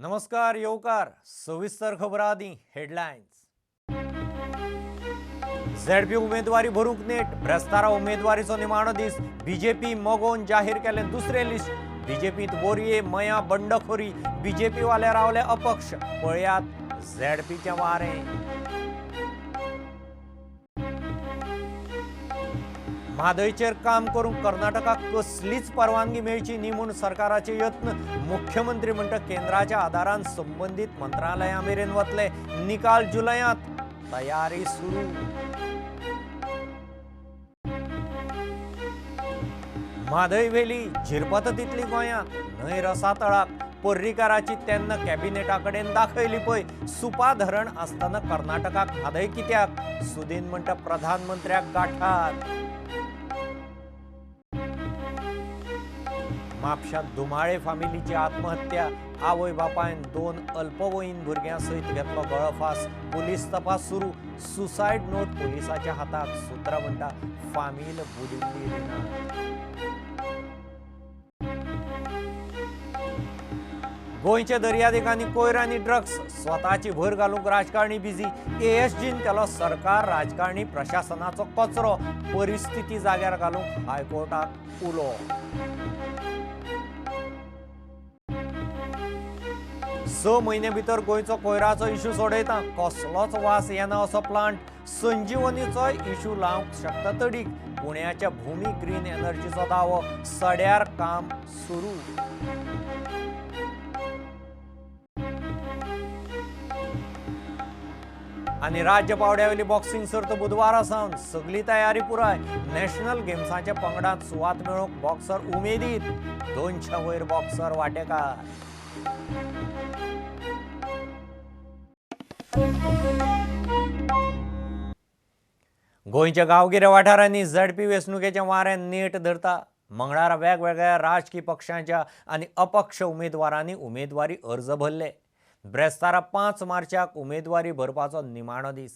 नमस्कार, येवकार. सविस्तर खबरां आदी हेडलायन्स. झेडपी उमेदवारी भरूंक नेट. ब्रेस्तारा उमेदवारीचो निमाणो दीस. बीजेपी मगोन जाहीर केलें दुसरें लिस्ट. बीजेपीत बोरये, मया बंडखोरी. बीजेपी वाले रावले अपक्ष. पळयात झेडपीचें वारें. म्हादयचेर काम करूंक कर्नाटकाक कसलीच परवानगी मेळची न्ही म्हूण सरकाराचे यत्न. मुख्यमंत्री म्हणटा केंद्राच्या आदारान संबंदीत मंत्रालया मेरेन वतले. निकाल जुलयांत, तयारी सुरू. म्हादय व्हेली झिरपत तितली गोंयांत, न्हंय रसातळाक. पर्रीकाराची तेन्ना कॅबिनेटा कडेन दाखयली पळय. सुपा धरण आसतना कर्नाटकाक म्हादय कित्याक? सुदीन म्हणटा प्रधानमंत्र्याक गांठात. म्हापशांत धुमाळे फामिलीची आत्महत्या. आवय बापायन 2 अल्पवयीन भुरग्यां सयत घेतलो गळफास. पुलीस तपास सुरू. सुसायड नोट पुलिसाच्या हातात. सूत्रां म्हणटा फामील बुडिल्ली रिणां. गोंयच्या दर्यादेगांनी कोयर आनी ड्रग्स. स्वताची भर घालूंक राजकारणी बिझी. एएसजीन केलो सरकार राजकारणी प्रशासनाचो कचरो. परिस्थिती जाग्यार घालूंक हायकोर्टाक उलो. 6 म्हयने भितर गोंयचो कोयराचो इशू सोडयता. कसलोच वास येना असो प्लांट. संजीवनीचोय इशू लावंक शकता तडीक. पुण्याच्या भूमी ग्रीन एनर्जीचो दावो. सड्यार काम सुरू. आनी राज्य पावड्यावेली बॉक्सिंग सर्त बुधवारा सावन. सगली तयारी पुराय. नॅशनल गेम्साच्या पंगडांत सुवात मेळोवंक बॉक्सर उमेदीत. 200 वयर बॉक्सर वांटेकार. गोंयच्या गांवगिऱ्या वाठारांनी झेडपी वेंचणुकेचें वारें नेट धरता. मंगळारा वेगवेगळ्या राजकी पक्षांच्या आनी अपक्ष उमेदवारांनी उमेदवारी अर्ज भरले. ब्रेस्तारा 5 मार्चाक उमेदवारी भरपाचो निमाणो दीस.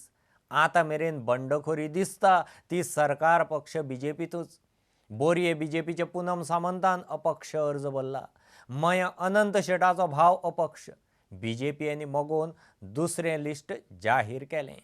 आतां मेरेन बंडखोरी दिसता ती सरकार पक्ष बीजेपीतूच. बोरये बीजेपीचे पुनम सामंतान अपक्ष अर्ज भरला. मया अनंत शेटाचो भाव अपक्ष. बीजेपी आनी मगोन दुसरें लिस्ट जाहीर केलें.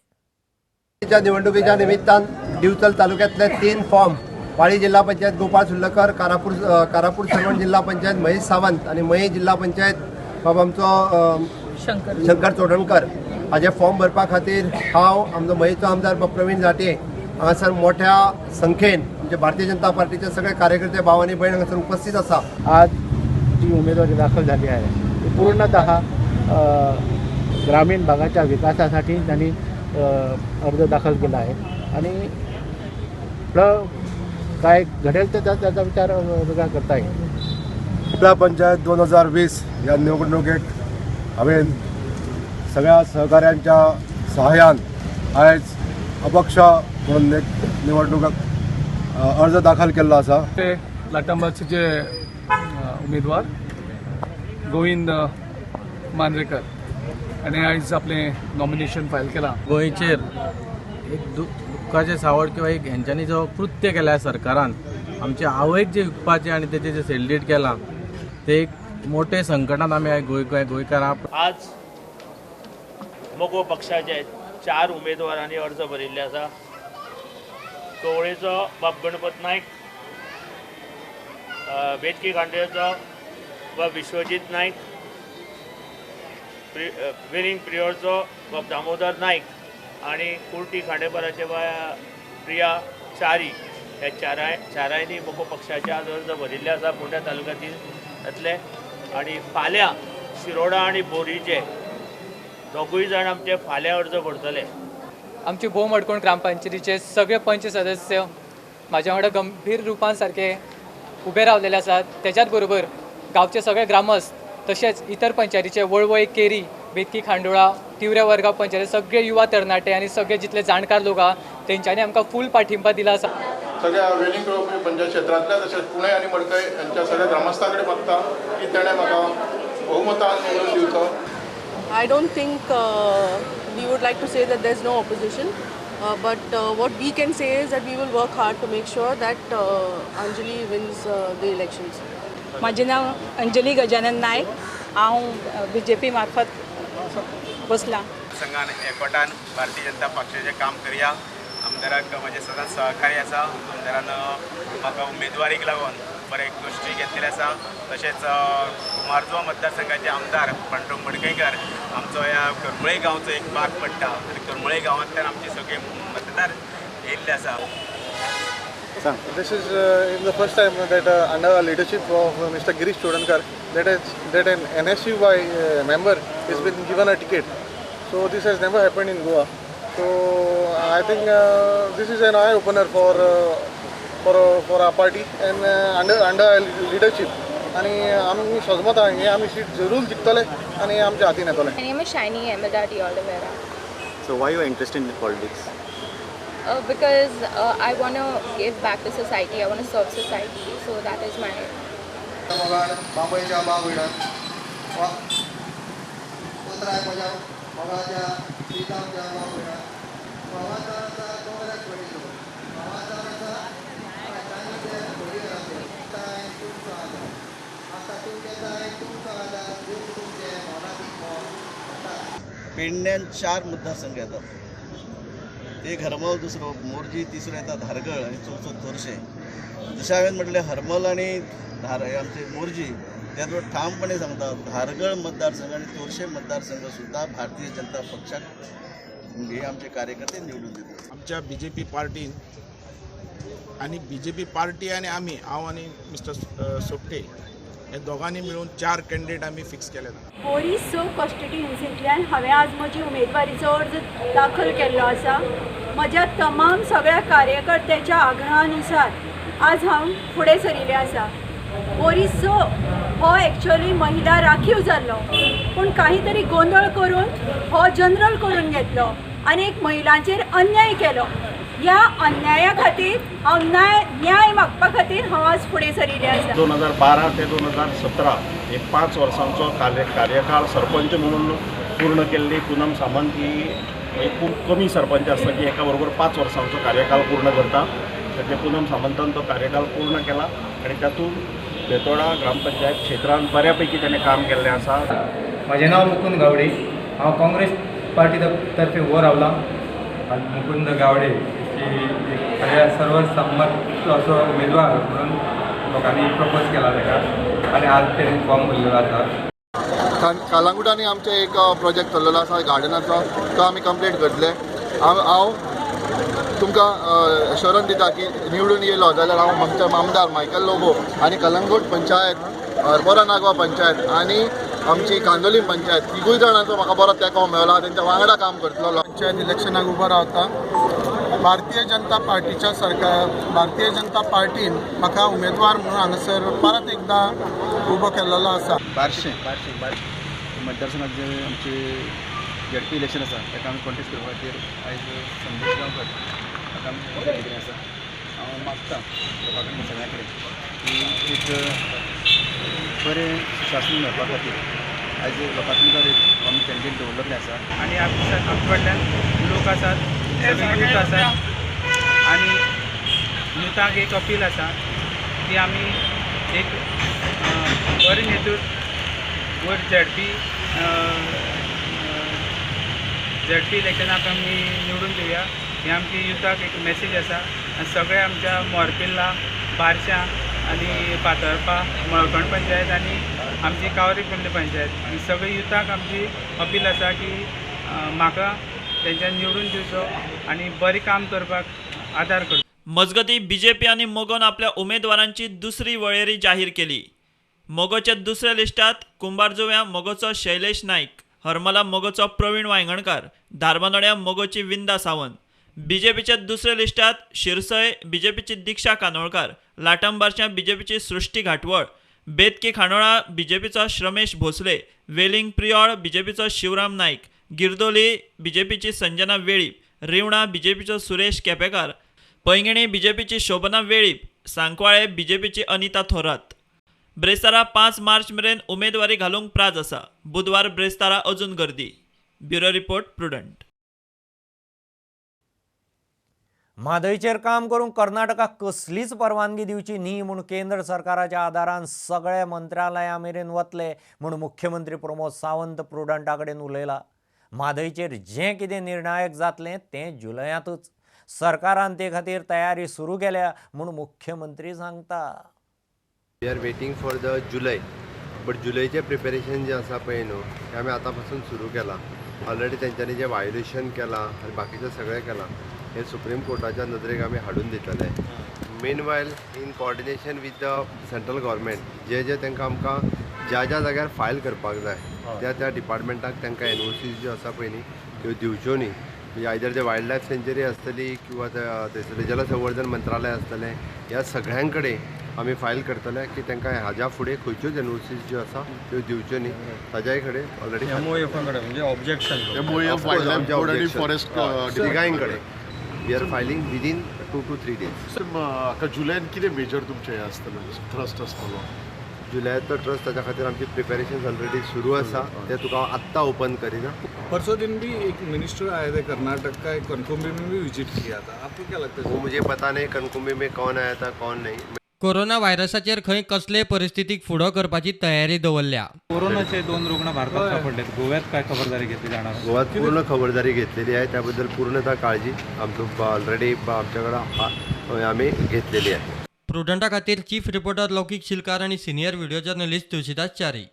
निवडणुकीच्या निमित्तान दिवचल तालुक्यातले 3 फॉर्म पाळी जिल्हा पंचायत गोपाळ सुर्लकर, कारापूर सर्वण जिल्हा पंचायत महेश सावंत आणि मये जिल्हा पंचायत बाबा आमचो शंकर चोडणकर हाजे फॉर्म भरपा खातीर हांव आमचो मयेचो आमदार बाब प्रवीण जाटे हांगासर मोठ्या संख्येन आमचे भारतीय जनता पार्टीचे सगळे कार्यकर्ते भाव आनी भयण हांगासर उपस्थित आसा. आज जी उमेदवारी दाखल झाली आहे ती पूर्णतः ग्रामीण भागाच्या विकासासाठी त्यांनी अर्ज दाखल केला आहे आणि काय घडेल तर त्याचा विचार वेगळा करता येईल. जिल्हा पंचायत 2020 या निवडणुकेत हांवें सगळ्या सहकाऱ्यांच्या सहाय्यान आयज अपक्ष म्हणून एक निवडणूक अर्ज दाखल केल्लो आसा. ते लाटांबाचे उमेदवार गोविंद मांद्रेकर आनी आयज आपलें नॉमिनेशन फायल केलां. गोंयचेर एक दुख्खाचें सावट किंवा एक हेंच्यांनी जो कृत्य केल्या सरकारान आमचे आवयक जे विकपाचें आनी तेजें जे सेलिब्रेट केलां ते एक मोठे संकटान आमी गोंयकारां. आज मगो पक्षाचे 4 उमेदवारांनी अर्ज भरिल्ले आसा. कवळेचो बाब गणपत नायक, बेतकी खांडेचो बाब विश्वजीत नायक, वेलिंग प्रियोळचो बाब दामोदर नायक आनी कुर्टी खांडेपाराचे बा प्रिया च्यारी ह्या चारांनी मगो पक्षाचे आज अर्ज भरिल्ले आसा फोंड्या तालुक्यातील जातले. आनी फाल्यां शिरोडा आनी बोरीचे दोगूय जाण आमचे फाल्यां अर्ज भरतले. आमचे भोव मडकोण ग्रामपंचायतीचे सगळे पंच सदस्य म्हाज्या वांगडा गंभीर रुपान सारके उबे रावलेले आसात. तेच्याच बरोबर गांवचे सगळे ग्रामस्थ तशेंच इतर पंचायतीचे वळवय, केरी, बेतकी, खांडोळा, तिवरे वर्गाव पंचायती सगळे युवा तरणाटे आनी सगळे जितले जाणकार लोक आहा तेंच्यांनी आमकां फूल पाठिंबा दिला आसा. सगळ्या वेलिंग पंचायत क्षेत्रांतल्या तशेंच पुणे आनी मडकय यांच्या सगळ्या ग्रामस्थां कडेन मागता की तेणें म्हाका बहुमतान निवडून दिवचो. I don't think we would like to say that there's no opposition, but what we can say is that we will work hard to make sure that Anjali wins the elections. माझे नाव अंजली गजानन नाईक. हांव BJP मार्फत बसलां. संघान एकवटान भारतीय जनता पक्षाचें काम करया. आमदाराक म्हजें सदांच सहकार्य आसा. आमदारान म्हाका उमेदवारीक लागून बरे गोश्टी घेतलेले आसा. तशेंच कुमारजुंवा मतदारसंघाचे आमदार पांडुरंग मडकयकर आमचो ह्या करमळे गांवचो एक भाग पडटा आनी करमळे गांवांतल्यान आमचे सगळे मतदार येयल्ले आसा. This is in the first time that under the leadership of Mr. Girish Chodankar, that an NSUI member has been given a ticket. So this has never happened in Goa. So I think this is an eye opener for our party and under our leadership. आनी आमी सजमता हे आमी seat जरूर जिखतले आनी आमच्या हातीन येतले. My name is Shiny Emelda de Oliveira. So why you are interested in politics? Because I want to give back to society. I want to serve society. So that is my. मोगान बाबयच्या बाबयणान वा उतराय म्हज्या मोगाच्या प्रितमच्या बाबयणान भावाचा दोंगराक पडिल्लो भावाचा तांचे घडये ताय तुमचो आदार आतां तुमचे ताय तुमचो आदार दिवंक तुमचें मोलादीक मोल. पेडण्यान 4 मतदारसंघ येतात. एक हरमल, दुसरो मोरजी, तिसरो येता धारगळ आनी चवथो तोरशें. जशें हांवें म्हटलें हरमल आनी आमचे मोरजी, त्याच बरोबर ठामपणे सांगता धारगळ मतदारसंघ आनी तोरशें मतदारसंघ सुद्दां भारतीय जनता पक्षाक हे आमचे कार्यकर्ते निवडून दितात. आमच्या बी जे पी पार्टीन आनी बी जे पी पार्टी आनी आमी, हांव आनी मिस्टर सोपटे हे दोगांनी मेळून 4 कॅन्डिडेट आमी फिक्स केले. बोरी स कॉन्स्टिट्युएन्सींतल्यान हांवें आज म्हजी उमेदवारीचो अर्ज दाखल केल्लो आसा. म्हज्या तमाम सगळ्या कार्यकर्त्याच्या आग्रहानुसार आज हांव फुडें सरिल्लें आसा. बोरी स हो एक्चुअली महिला राखीव जाल्लो, पूण काही तरी गोंदळ करून हो जनरल करून घेतलो आनी एक महिलांचेर अन्याय केलो. ह्या अन्याया खातीर हांव न्याय मागपा खातीर हांव आज फुडें सरिल्लें आसा. 2012 ते 2017 एक 5 वर्सांचो कार्यकाळ सरपंच म्हणून पूर्ण केल्ली पूनम सामंत ही एक खूब कमी सरपंच आसता की एका बरोबर 5 वर्सांचो कार्यकाळ पूर्ण करता. तर ते पूनम सामंतान तो कार्यकाळ पूर्ण केला आनी तातूंत बेतोडा ग्रामपंचायत क्षेत्रांत बऱ्या पैकी ताणें काम केल्लें आसा. म्हजें नांव मुकुंद गावडे, हांव काँग्रेस पार्टी तर्फे उबो रावलां. मुकुंद गावडे ही एक खऱ्या सर्वसम्मत असो उमेदवार म्हणून लोकांनी प्रपोज केला ताका आनी आज तेणी फॉर्म भरलेलो आसा. कालांगुटांनी आमचें एक प्रोजेक्ट चल्लेलो आसा गार्डनाचो, तो आमी कंप्लीट करतले. हांव तुमकां एश्योरन्स दिता की निवडून येयलो जाल्यार हांव आमच्या आमदार मायकल लोबो आनी कलंगूट पंचायत, हरबोरा नागवा पंचायत आनी आमची कांदोलीम पंचायत तिगूय जाणांचो म्हाका बरो तेंको मेळ्ळा, तेंच्या वांगडा काम करतलो. पंचायत इलेक्शनाक उबो रावता. भारतीय जनता पार्टीच्या सरकार, भारतीय जनता पार्टीन म्हाका उमेदवार म्हणून हांगासर परत एकदां उबो केल्लो आसा. बार्शें मतदारसंघात जे आमचे झेडपी इलेक्शन आसा ताका आमी कॉन्टेस्ट करपा खातीर आयज संदेश गांवकर हाका आमी टिकेट दिल्ली आसा. हांव मागता लोकां कडेन सगळ्यां कडेन की एक बरें सुशासन मेळपा खातीर आयज लोकां मुखार एक आमी कॅन्डिडेट दवरलेले आसा. आनी आमच्या कडल्यान लोक आसात, सगळे यूथ आसात आनी युथाक एक अपील आसा की आमी एक बरें नेतृत्व वयर झेडपी इलेक्शनाक आमी निवडून दिवया. ही आमची युथाक एक मॅसेज आसा आनी सगळे आमच्या मोरपिल्ला, बारश्यां आनी फातर्पा, मळकण पंचायत आनी आमची कावरी कुर्ले पंचायत आनी सगळे युथाक आमची अपील आसा की म्हाका तेंच्यानी निवडून दिवचो आनी बरें काम करपाक आदार करचो. मजगतीं बीजेपी आनी मगोन आपल्या उमेदवारांची दुसरी वळेरी जाहीर केली. मगोच्या दुसऱ्या लिस्टांत कुंभारजुव्यां मगोचो शैलेश नायक, हरमला मगोचो प्रवीण वायंगणकार, धारबांदोड्यां मगोची विंदा सावंत. बीजेपीच्या दुसऱ्या लिस्टांत शिरसय बीजेपीची दीक्षा कानोळकार, लाटंबारच्यां बीजेपीची सृष्टी घाटवळ, बेतकी खांडोळा बीजेपीचो श्रमेश भोसले, वेलिंग प्रियोळ बीजेपीचो शिवराम नायक, गिरदोली बीजेपीची संजना वेळीप, रिवणा बीजेपीचो सुरेश केपेकार, पैंगिणी बीजेपीची शोभना वेळीप, सांकवाळे बीजेपीची अनिता थोरात. ब्रेस्तारा 5 मार्च मेरेन उमेदवारी घालूंक प्राज आसा. बुधवार ब्रेस्तारा अजून गर्दी. Bureau report, Prudent. म्हादयचेर काम करूंक कर्नाटकाक कसलीच परवानगी दिवची न्ही म्हूण केंद्र सरकाराच्या आदारान सगळे मंत्रालया मेरेन वतले म्हूण मुख्यमंत्री प्रमोद सावंत प्रुडंटा कडेन उलयला. म्हादयचेर जें कितें निर्णायक जातलें तें जुलयांतूच. सरकारान ते खातीर तयारी सुरू केल्या म्हूण मुख्यमंत्री सांगता. We are waiting for the July, but जुलयचें प्रिपेरेशन जें आसा पळय न्हू तें आमी आतां पासून सुरू केलां. ऑलरेडी तेंच्यांनी जें वायोलेशन केलां आनी बाकीचें सगळें केलां हें सुप्रीम कोर्टाच्या नदरेक आमी हाडून दितले. Meanwhile in coordination with the central government जे जे तांकां आमकां ज्या ज्या जाग्यार फायल करपाक जाय त्या त्या डिपार्टमेंटाक तांकां एनओसी ज्यो आसा पळय न्ही त्यो दिवच्यो न्ही. म्हणजे आयदर ते वायल्ड लायफ सेंच्युरी आसतली किंवा थंयसरलें जलसंवर्धन मंत्रालय आसतलें, ह्या सगळ्यां कडेन आमी फायल करतले की तांकां हाज्या फुडें खंयच्योच एनओसीज ज्यो आसा त्यो दिवच्यो न्ही. ताज्याय कडेन ऑलरेडी एमओएफा कडेन म्हणजे ऑब्जेक्शन तिगांय कडेन we are filing within 2 to 3 days. आतां जुलयान कितें मेजर तुमचें हें आसतलें, थ्रस्ट आसतलो? जुलयाचो ट्रस्ट ताच्या खातीर आमची प्रिपेरेशन ऑलरेडी सुरू आसा, ते तुका हांव आत्तां ओपन करिना. परसों दिन भी एक मिनिस्टर आए थे कर्नाटक का, एक कनकुंबी में भी विजिट किया था, आपको क्या लगता है? वो मुझे पता नहीं कनकुंबी में कौन आया था कौन नहीं. कोरोना व्हायरसाचेर खंय कसले परिस्थितीक फुडो करपाची तयारी दवरल्या. कोरोनाचे 2 रुग्ण भारतात सापडले, गोव्यात काय खबरदारी घेतली जाणार? गोव्यात पूर्ण खबरदारी घेतलेली आहे, त्याबद्दल पूर्णतः काळजी आमचो ऑलरेडी आमच्याकडे आम्ही घेतलेली आहे. प्रुडंटा खातीर चीफ रिपोर्टर लौकीक शिलकार आनी senior video journalist Tulshidas Chari.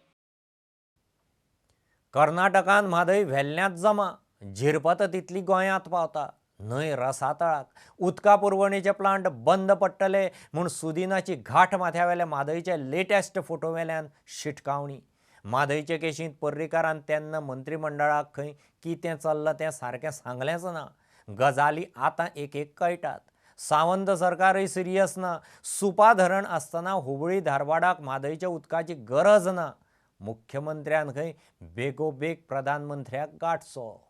कर्नाटकान म्हादय व्हेल्ल्यांत जमा, झिरपत तितली गोंयांत पावता. न्हंय रसातळाक उदका पुरवणेचे प्लांट बंद पडटले म्हूण सुदिनाची घाट माथ्यावेल्या म्हादयच्या लेटेस्ट फोटोवेल्यान शिटकावणी. म्हादयचे केशींत पर्रीकारान तेन्ना मंत्रिमंडळाक खंय कितें चल्लां तें सारकें सांगलेंच ना. गजाली आतां एक एक कळटात. सावंत सरकारय सिरियस ना. सुपा धरण आसतना हुबळी धारवाडाक म्हादयच्या उदकाची गरज ना. मुख्यमंत्र्यान खंय बेगोबेग प्रधानमंत्र्याक गांठचो.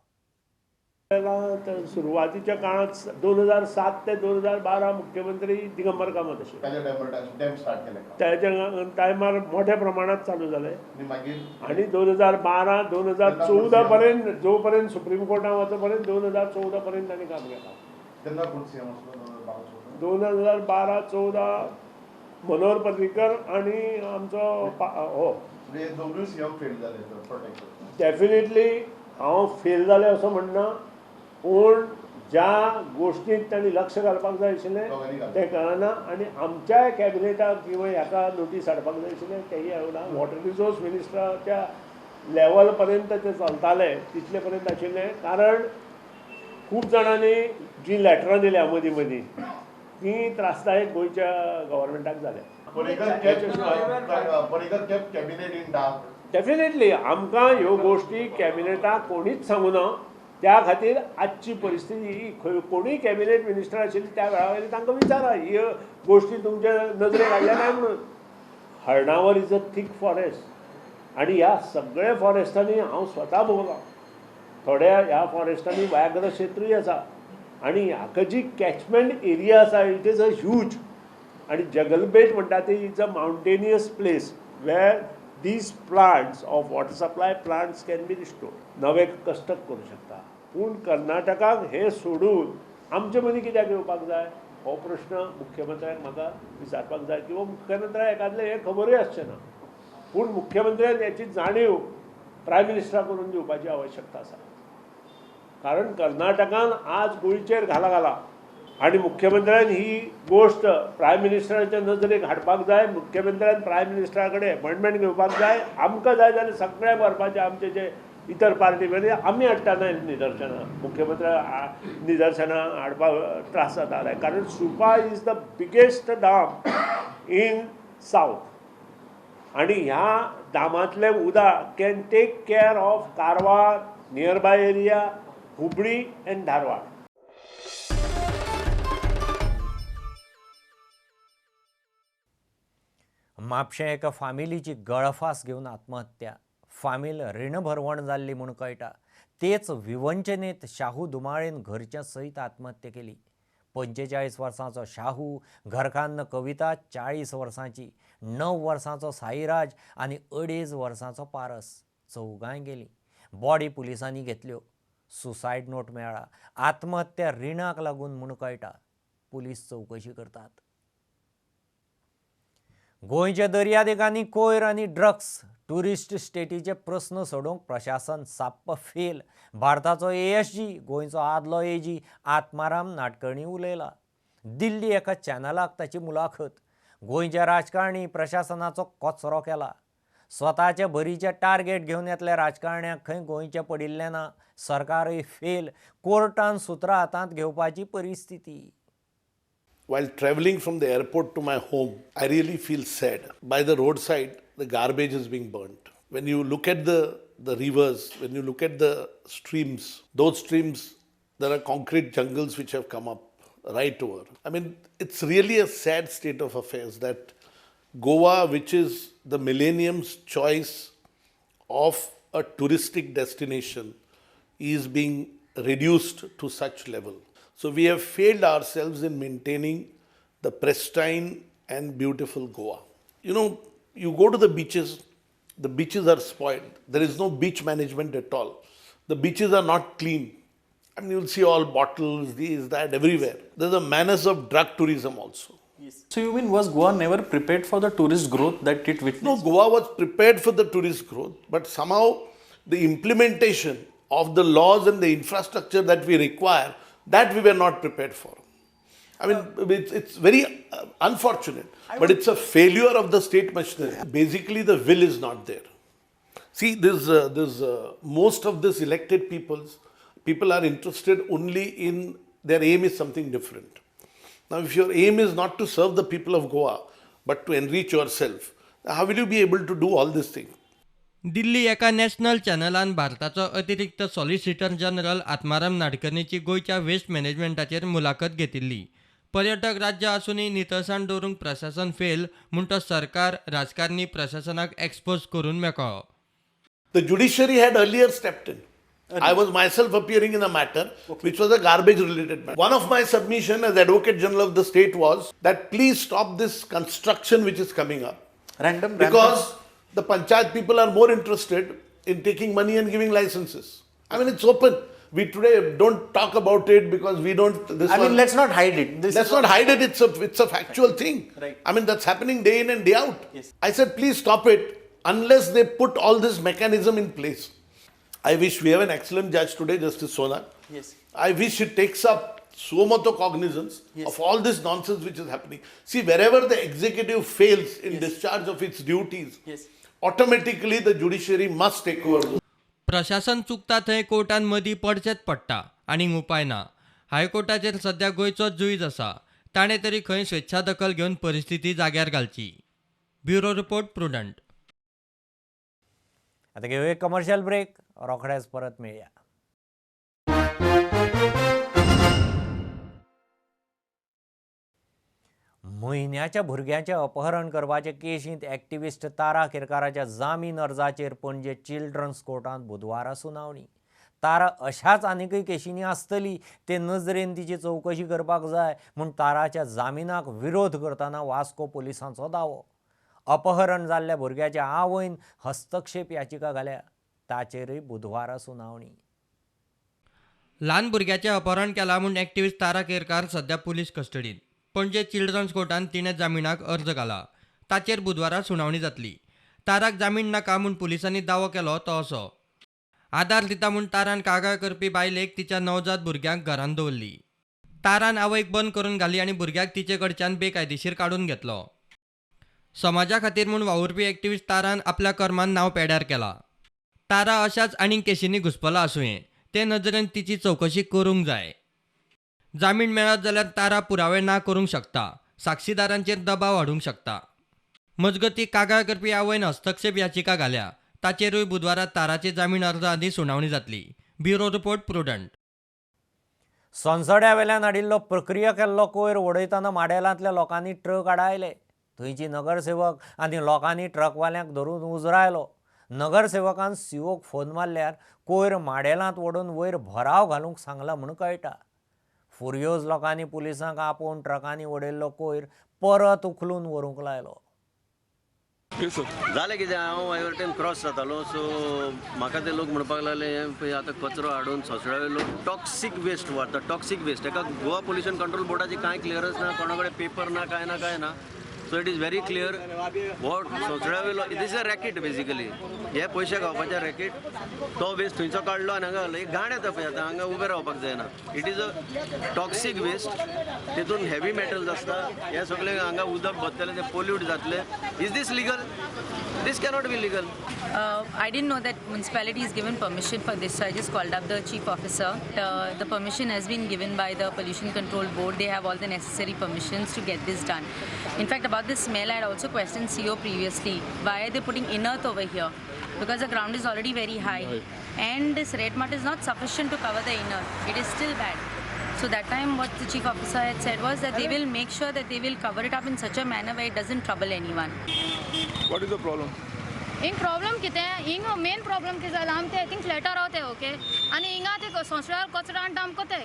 सुरवातीच्या काळात 2007 ते 2012 मुख्यमंत्री दिगंबर कामत आशिल्ले. त्याच्या टायमार मोठ्या प्रमाणात चालू जाले आणि 2012 2014 पर्यंत जोपर्यंत सुप्रीम कोर्टात वचपर्यंत 2014 पर्यंत तांणी काम केलां. 2012-14 मनोहर पर्रीकर आणि आमचो हो डेफिनेटली हांव फेल जालें असो म्हणना, पूण ज्या गोष्टीत तांणी लक्ष घालपाक जाय आशिल्लें तें कळना आनी आमच्याय कॅबिनेटाक किंवा ह्याका नोटीस हाडपाक जाय आशिल्लें तेंय हाडूना. वॉटर रिसोर्स मिनिस्टराच्या लेवल पर्यंत ते चलताले तितले पर्यंत आशिल्लें, कारण खूब जाणांनी जीं लेटरां दिल्या मदीं मदीं तीं त्रासदायक गोंयच्या गव्हर्मेंटाक जाल्या. डेफिनेटली आमकां ह्यो गोश्टी कॅबिनेटाक कोणीच सांगूना, त्या खातीर आजची परिस्थिती ही खंय कोणूय कॅबिनेट मिनिस्टर आशिल्ली त्या वेळा वयली तांकां विचारा ह्यो गोश्टी तुमच्या नदरेक हाडल्या काय म्हणून. Harnavar is a thick forest आनी ह्या सगळ्या फॉरेस्टांनी हांव स्वता भोंवलां. थोड्या ह्या फॉरेस्टांनी व्याघ्र क्षेत्रूय आसा आनी हाका जी कॅचमेंट एरिया आसा it is a huge. आनी जगलबेट म्हणटा ती is a mountainous place where these plants of water supply plants can be restored. नवे कस्टक करूं शकता, पूण कर्नाटकाक हे सोडून आमचे मदीं कित्याक येवपाक जाय हो प्रश्न मुख्यमंत्र्याक म्हाका विचारपाक जाय, किंवा मुख्यमंत्र्याक एकादलें हें खबरूय आसचें ना, पूण मुख्यमंत्र्यान हेची जाणीव प्रायम मिनिस्टराक करून दिवपाची आवश्यकता आसा. कारण कर्नाटकान आज गोंयचेर घाला घाला आनी मुख्यमंत्र्यान ही गोश्ट प्रायम मिनिस्टराच्या नजरेक हाडपाक जाय. मुख्यमंत्र्यान प्रायम मिनिस्टरा कडेन अपॉयंटमेंट घेवपाक जाय. आमकां जाय जाल्यार सगळ्यांक व्हरपाचें, आमचे जे इतर पार्टी मदीं आमी हाडटाना निदर्शनां, मुख्यमंत्र्या निदर्शनां हाडपाक त्रास जाताले, कारण Supa is the biggest dam in south आनी ह्या डामांतलें उदक can take care of Karwar, nearby area, Hubli and Dharwad. म्हापशें एका फामिलीची गळफास घेवन आत्महत्या. फामील रीणभरवण जाल्ली म्हूण कळटा. तेच विवंचनेत शाहू दुमाळेन घरच्या सयत आत्महत्या केली. 45 वर्सांचो शाहू, घरकान्न कविता 40 वर्सांची, 9 वर्सांचो साईराज आनी 2.5 वर्सांचो पारस चौगांय गेली. बॉडी पुलिसांनी घेतल्यो. सुसायड नोट मेळ्ळा. आत्महत्या रिणाक लागून म्हूण कळटा. पुलीस चवकशी करतात. गोंयच्या दर्यादेगांनी कोयर आनी ड्रग्स, ट्युरिस्ट स्टेटीचे प्रस्न सोडोवंक प्रशासन साप्प फेल. भारताचो एएसजी, गोंयचो आदलो एजी आत्माराम नाडकर्णी उलयला. दिल्ली एका चॅनलाक ताची मुलाखत. गोंयच्या राजकारणी प्रशासनाचो कचरो केला. स्वताचे भरीचे टार्गेट घेवन येतल्या राजकारण्यांक खंय गोंयचें पडिल्लें ना. सरकारय फेल. कोर्टान सुत्रां हातांत घेवपाची परिस्थिती. While traveling from the airport to my home, I really feel sad. By the roadside, the garbage is being burnt. When you look at the rivers, when you look at the streams, those streams, there are concrete jungles which have come up right over. I mean, it's really a sad state of affairs that Goa, which is the millennium's choice of a touristic destination, is being reduced to such level. So we have failed ourselves in maintaining the pristine and beautiful Goa. You know, you go to the beaches are spoiled. There is no beach management at all. The beaches are not clean. I mean, you'll see all bottles, these, that, everywhere. There's a menace of drug tourism also. Yes. So you mean, was Goa never prepared for the tourist growth that it witnessed? No, Goa was prepared for the tourist growth, but somehow the implementation of the laws and the infrastructure that we require, that we were not prepared for. I mean, it's very unfortunate, but it's a failure of the state machinery. Basically, the will is not there. See, this most of this elected people are interested only in their aim is something different. Now, if your aim is not to serve the people of Goa, but to enrich yourself, how will you be able to do all these things? Delhi एका national चॅनलान भारताचो अतिरिक्त solicitor general Atmaram नाडकर्णीची गोंयच्या waste मॅनेजमेंटाचेर मुलाखत घेतिल्ली. पर्यटक राज्य आसूनय नितळसाण दवरूंक प्रशासन फेल म्हूण तो सरकार राजकारणी प्रशासनाक एक्सपोज करून मेकळो. The judiciary had earlier stepped in. I was myself appearing in a matter which was a garbage related matter. One of my submission as Advocate General of the state was that please stop this construction which is coming up. Random. Because the panchayat people are more interested in taking money and giving licenses. I mean, it's open. We today don't talk about it because we don't... This I mean, let's not hide it. Let's not hide it. It's a factual thing. Right. I mean, that's happening day in and day out. Yes. I said, please stop it unless they put all this mechanism in place. I wish we have an excellent judge today, Justice Sonak. Yes. I wish he takes up so much cognizance of all this nonsense which is happening. See, wherever the executive fails in discharge of its duties, automatically the judiciary must take over. प्रशासन चुकता थंय कोर्टान मदीं पडचेंच पडटा आनीक उपाय ना. हायकोर्टाचेर सद्या गोंयचो जुईज आसा, ताणें तरी खंय स्वेच्छा दखल घेवन परिस्थिती जाग्यार घालची. Bureau report, Prudent. आतां घेवया एक कमर्शियल ब्रेक, रोखडेच परत मेळया. म्हयन्याच्या भुरग्यांचें अपहरण करपाचे केशींत एक्टिविस्ट तारा केरकाराच्या जामीन अर्जाचेर पणजे चिल्ड्रन्स कोर्टांत बुधवारा सुनावणी. तारा अशाच आनीकय केशींनी आसतली ते नजरेन तिची चवकशी करपाक जाय म्हूण ताराच्या जामिनाक विरोध करतना वास्को पोलिसांचो दावो. अपहरण जाल्ल्या भुरग्याच्या आवयन हस्तक्षेप याचिका घाल्या, ताचेरय बुधवारा सुनावणी. ल्हान भुरग्याचें अपहरण केलां म्हूण एक्टिविस्ट तारा केरकार सद्या पुलीस कस्टडींत. पणजे चिल्ड्रन्स कोर्टान तिणें जामिनाक अर्ज घाला, ताचेर बुधवारा सुनावणी जातली. ताराक जामीन नाका म्हूण पुलिसांनी दावो केलो तो असो, आदार दिता म्हूण तारान कागाळ करपी बायलेक तिच्या नवजात भुरग्यांक घरांत दवरली. तारान आवयक बंद करून घाली आनी भुरग्याक तिचे कडच्यान बेकायदेशीर काडून घेतलो. समाजा खातीर म्हूण वावुरपी एक्टिविस्ट तारान आपल्या कर्मान नांव पेड्यार केला. तारा अशाच आनीक केशींनी घुस्पला आसुये ते नदरेन तिची चवकशी करूंक जाय. जामीन मेळत जाल्यार तारा पुरावे ना करूंक शकता, साक्षीदारांचेर दबाव हाडूंक शकता. मजगतीं कागाळ करपी आवयन हस्तक्षेप याचिका घाल्या, ताचेरूय बुधवारा ताराचे जामीन अर्ज आदी सुनावणी जातली. Bureau report, Prudent. सोनसड्या वेल्यान हाडिल्लो प्रक्रिया केल्लो कोयर उडयतना माडेलांतल्या लोकांनी ट्रक आडायले. थंयची नगरसेवक आनी लोकांनी ट्रकवाल्यांक धरून उजरायलो. नगरसेवकान सीओक फोन मारल्यार कोयर माडेलांत वडोवन वयर भराव घालूंक सांगला म्हूण कळटा. फुर्योज लोकांनी पुलिसांक आपोवन ट्रकांनी उडयल्लो कोयर परत उखलून व्हरूंक लायलो. जालें कितें, हांव हाय वटेन क्रॉस जातालो, सो म्हाका ते लोक म्हणपाक लागले हें पळय आतां कचरो हाडून सोसळ्या लोक टॉक्सीक वेस्ट व्हरता. टॉक्सीक वेस्ट हेका गोवा पोल्युशन कंट्रोल बोर्डाची कांय क्लियरन्स ना, कोणा कडेन पेपर ना, कांय ना, कांय ना. So it is very clear what सोसळ्या वयलो this is a racket basically. हे पयशे खावपाचे रॅकेट. तो वेस्ट थंयचो काडलो आनी हांगा घालो. एक घाण येता पळय, आतां हांगा उबें रावपाक जायना. It is a toxic waste. तितून हेवी मेटल्स आसता. हे सगळे हांगा उदक भरतले, ते पोल्यूट जातले. Is this legal? This cannot be legal. I didn't know that municipality is given permission for this, so I just called up the chief officer. The permission has been given by the Pollution Control Board. They have all the necessary permissions to get this done. In fact, about the smell, I had also questioned CO previously. Why are they putting inert over here? Because the ground is already very high. Right. And this red mud is not sufficient to cover the inert. It is still bad. So that time what the chief officer had said was that they will make sure that they will cover it up in such a manner where it doesn't trouble anyone. What is the problem? Hing problem कितें, हिंग main problem कितें जाला, आमी ते thing फ्लॅटार रावताय, okay, आनी हिंगा ते संवसारार कचरो हाडटा आमकां ते,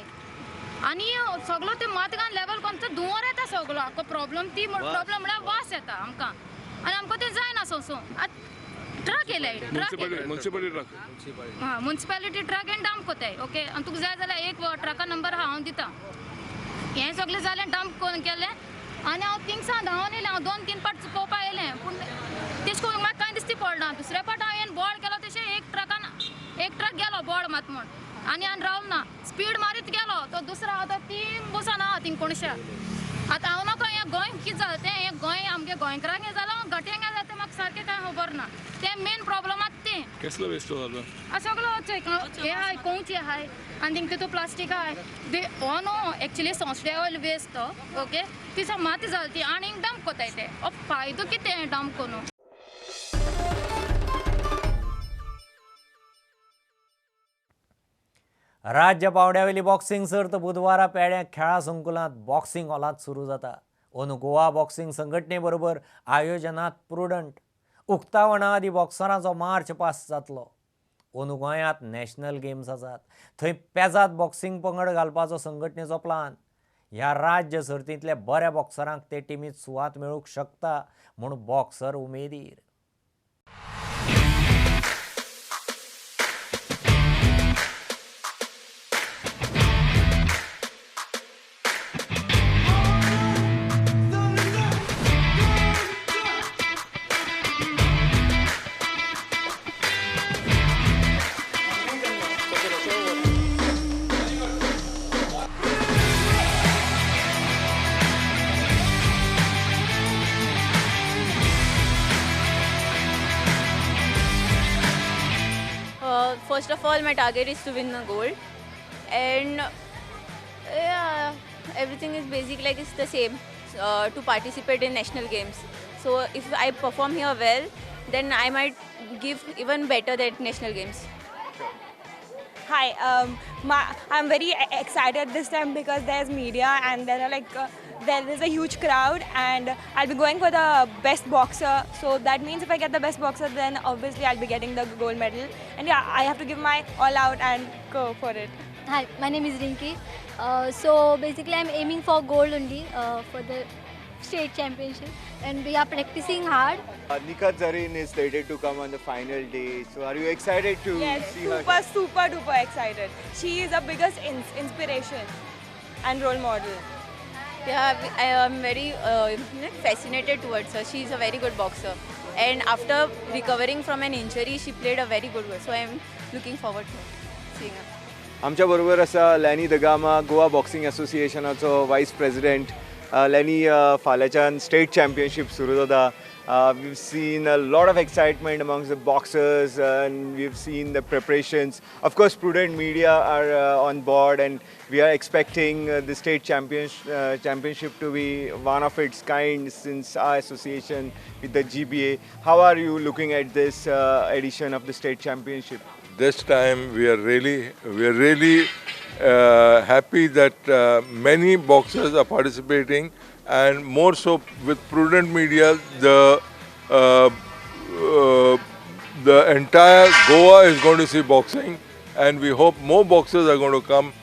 आनी सगलो ते मातगान लेवल कोन्न ते धुंवर येता सगलो. आमकां प्रॉब्लम ती प्रॉब्लम म्हळ्यार वास येता आमकां, आनी आमकां तें जायना सोंसूं. आतां ट्रक येयले, ट्रक मुन्सिपालिटी ट्रक, हां, मुन्सिपालिटी ट्रक येवन डंप कोताय, ओके. आनी तुका जाय जाल्यार एक ट्रका नंबर आहा, हांव दिता. हें सगळें जालें, डंप करून केलें आनी हांव थिंगसान धांवन येयलें. हांव 2-3 पाट पळोवपाक येयलें, पूण तेश करून म्हाका कांय दिसती पडना. दुसऱ्या पाट हांवें बोर्ड केलो, तशें एक ट्रकान एक ट्रक गेलो बोर्ड मात म्हूण, आनी आनी रावलो ना, स्पीड मारीत गेलो. तो दुसरो आहा तो तीन बसून आहा थिंग कोणशा. आतां हांव नाका हें गोंय कितें जालें तें, हें गोंय आमगे गोंयकारांक हें जालां, गट्यांक हें जालें तें म्हाका सारकें कांय खबर ना. तें मेन प्रॉब्लम आतां तें. कसलो वेस्ट जालो? सगळो हें आहाय, कंवची आहाय, आनी थिंग तितू प्लास्टीक आहाय. हो न्हू एक्चुली सोंसड्या वयलो वेस्ट तो, ओके. ती माती जाली ती आनी डंप कोताय ते. हो फायदो कितें डंप करून? राज्य पावंड्यावेली बॉक्सिंग सर्त बुधवारा पेड्या खेळा संकुलांत बॉक्सिंग हॉलांत सुरू जाता. अंदू गोवा बॉक्सिंग संघटने बरोबर आयोजनात प्रुडंट उक्तावणा आदी बॉक्सरांचो मार्च पास जातलो. अंदू गोंयांत नॅशनल गेम्स आसात, थंय पेजात बॉक्सिंग पंगड घालपाचो संघटनेचो प्लान. ह्या राज्य सर्तींतल्या बऱ्या बॉक्सरांक ते टिमींत सुवात मेळूंक शकता म्हूण बॉक्सर उमेदीर. First of all, my target is to win the gold, and yeah, everything is basic, like it's the same, to participate in national games. So if I perform here well, then I might give even better at national games. Hi, I'm very excited this time because there's media and there are like there is a huge crowd, and I'll be going for the best boxer. So that means if I get the best boxer, then obviously I'll be getting the gold medal. And yeah, I have to give my all out and go for it. Hi, my name is Rinki. So basically I'm aiming for gold only for the state championship, and we are practicing hard. Nikhat Zareen is slated to come on the final day. So are you excited to see her? Yes, super duper excited. She is our biggest inspiration and role model. Yeah, I am very fascinated towards her. She is a very good boxer, and after recovering from an injury, she played a very good role. So I am looking forward to seeing her. आमच्या बरोबर आसा Lanny Dagama, Goa boxing असोसिएशनाचो vice president. Lanny, फाल्यांच्यान state championship सुरू जाता. We've seen a lot of excitement amongst the boxers, and we've seen the preparations. Of course, Prudent Media are on board, and we are expecting the state championship to be one of its kind since our association with the GBA. How are you looking at this edition of the state championship? This time we are really happy that many boxers are participating, and more so with Prudent Media, the entire Goa is going to see boxing, and we hope more boxers are going to come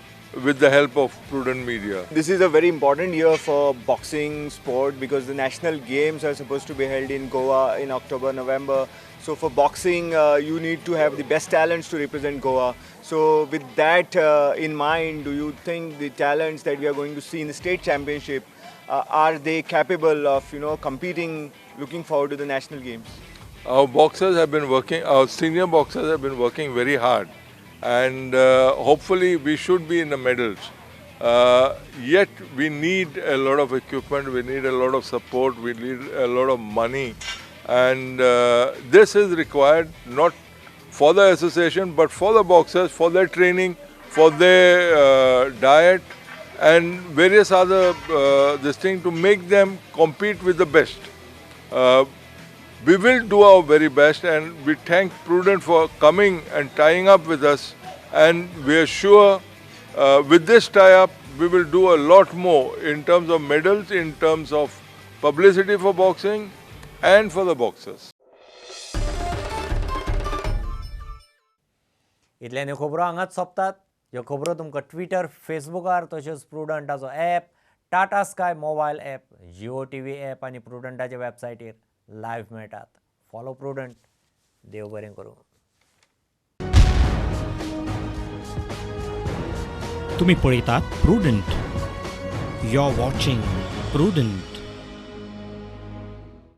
with the help of Prudent Media. This is a very important year for boxing sport because the national games are supposed to be held in Goa in October, November. So for boxing, you need to have the best talents to represent Goa. So with that in mind, do you think the talents that we are going to see in the state championship, are they capable of, you know, competing, looking forward to the national games? Our boxers have been working, our senior boxers have been working very hard, and hopefully we should be in the medals. Yet we need a lot of equipment, we need a lot of support, we need a lot of money, and this is required not for the association but for the boxers, for their training, for their diet and various other this thing to make them compete with the best. We will do our very best, and we thank Prudent for coming and tying up with us, and we are sure with this tie-up we will do a lot more in terms of medals, in terms of publicity for boxing and for the boxers. इतल्यान ह्यो खबरो हांगाच सोंपतात. ह्यो खबरो तुमकां Twitter, फेसबुकार तशेंच प्रुडंटाचो app, Tata Sky mobile app, Jio TV app आनी प्रुडंटाच्या वेबसायटीर live मेळटात. Follow prudent. देव बरें करूं. तुम्ही पळयतात Prudent. You are watching Prudent.